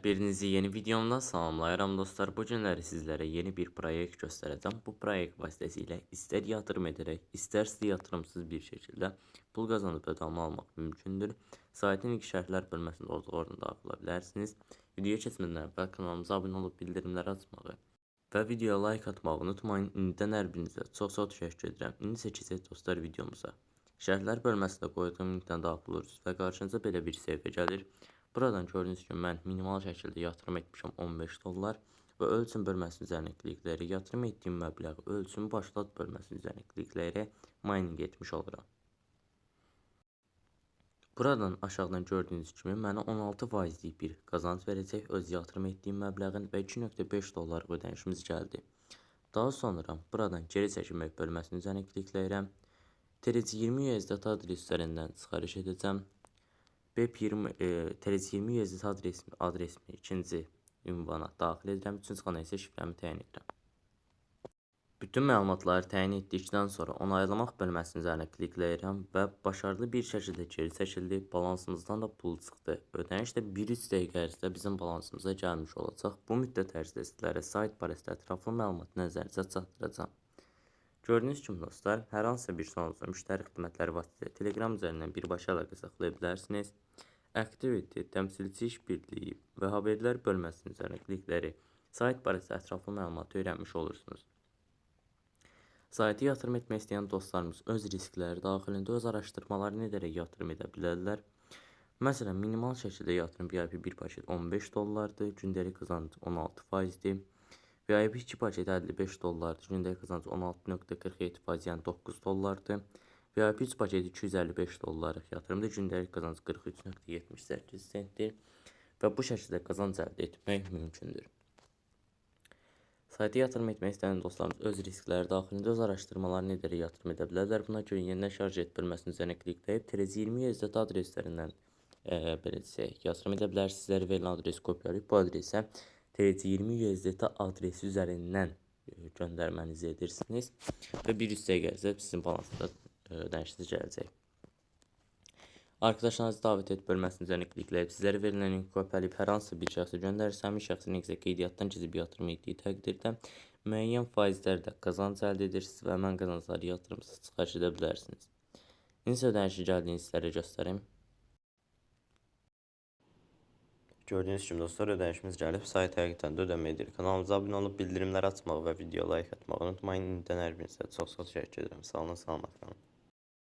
Birinizi yeni videomda salamlayıram dostlar. Bu günləri sizlərə yeni bir proyekt göstərəcəm. Bu proyekt vasitəsilə istər yatırım edərək, istərsə yatırımsız bir şəkildə pul qazanıb ödəmə almaq mümkündür. Saytın ilk şərhlər bölməsində olduğu oradan daxil ola bilərsiniz. Videoya keçmədən əvvəl kanalımıza abunə olub bildirimləri açmağı və videoya like atmağı unutmayın. İndidən hər birinizə çox-çox təşəkkür edirəm. İndi isə keçək dostlar videomuza. Şərhlər bölməsində qoyduğum linkdən daxil olursunuz və qarşınıza belə bir səhifə gəlir. Buradan gördüyünüz kimi mən minimal şəkildə yatırım etmişəm 15 dollar və ölçüm bölməsinin üzərinə klikləyərək yatırım etdiyim məbləği ölçüm başlat bölməsinin üzərinə klikləyərək mining etmiş oluram. Buradan aşağıdan gördüyünüz kimi mənə 16 faizlik bir qazanc verəcək öz yatırım etdiyim məbləğin və 2.5 dollarlıq ödənişimiz gəldi. Daha sonra buradan geri çəkilmək bölməsinin üzərinə klikləyirəm. TRC20 USDT adres üzərindən çıxarış edəcəm. BEP20 TRC20 USDT adresimi ikinci ünvana daxil edirəm. Üçüncü xanaya isə şifrəmi təyin edirəm. Bütün məlumatları təyin etdikdən sonra onaylamaq bölməsinin üzərinə klikləyirəm və başarılı bir şəkildə geri çəkildi. Balansımızdan da pul çıxdı. Ödəniş də 1-3 dəqiqə ərzində bizim balansımıza gəlmiş olacaq. Bu müddət ərzində sizlərə sayt barəsində ətraflı məlumat nəzərinizə çatdıracağam. Gördüyünüz kimi dostlar, hər hansısa bir sualınızda müştəri xidmətləri vasitəsilə Telegram üzərindən birbaşa əlaqə saxlaya bilərsiniz. Activity, təmsilçi işbirliyi və haberlər bölməsinin üzərinə klikləyərək sayt barəsində ətraflı məlumatı öyrənmiş olursunuz. Saytı yatırım etmək istəyən dostlarımız öz riskləri daxilində öz araşdırmalarını edərək yatırım edə bilərlər. Məsələn, minimal şəkildə yatırım VIP 1 paket 15 dollardır, gündəlik qazanc 16%-dir. VIP 2 paket 55 dollardır, gündəlik qazanc 16.47%, yəni 9 dollardır. VIP 3 paketi 255 dollarlıq yatırımdır, gündəlik qazanc 43.78 sentdir və bu şəkildə qazanc əldə etmək mümkündür. Sayta yatırım etmək istəyən dostlarımız öz riskləri daxilində öz araşdırmalarını edərək yatırım edə bilərlər. Buna görə yenidən şarj et bölməsinin üzərinə klikləyib TRC20 USDT adreslərindən belə desək, yatırım edə bilərsiniz. Sizlərə verilən adresi kopyalayıb bu adresə TRC20 USDT adresi üzərindən göndərmənizi edirsiniz və bir üç dəqiqə ərzində sizin balansınıza ödənişiniz gələcək. Arkadaşlarınızı davet et bölməsinin üzərinə klikləyib sizlərə verilən linki kopyalayıb hər hansısa bir şəxsə göndərirsə, həmin şəxsin linkə qeydiyyatdan keçib yatırım etdiyi təqdirdə müəyyən faizlərdə qazanc əldə edirsiniz və həmin qazancları yatırımsız çıxarış edə bilərsiniz. İndi isə ödənişin gəldiyini sizlərə göstərim. Gördüyünüz kimi dostlar, ödənişimiz gəlib. Sayt həqiqətən də ödəmə edir. Kanalımıza abunə olub bildirimləri açmağı və videoya like atmağı unutmayın. İndidən hər birinizə çox-çox təşəkkür edirəm. Sağ olun, salamat qalın.